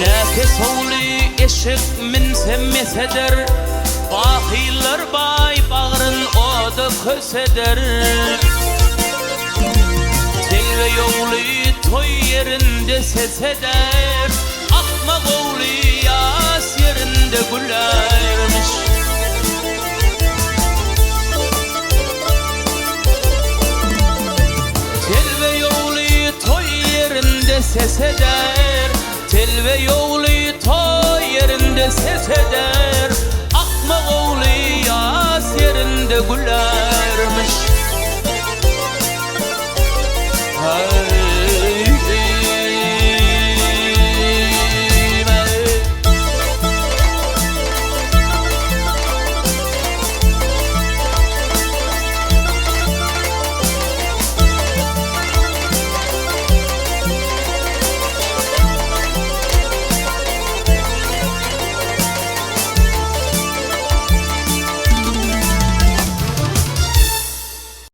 Näkes ogly eşek minse mes eder, Bahyllar baý bagryn oda köseder. Telbe ogly toý ýerinde ses eder, Akmak ogly ýas ýerinde gülermiş. Telbe ogly toý ýerinde ses eder, Telbe ogly toý ýerinde ses eder.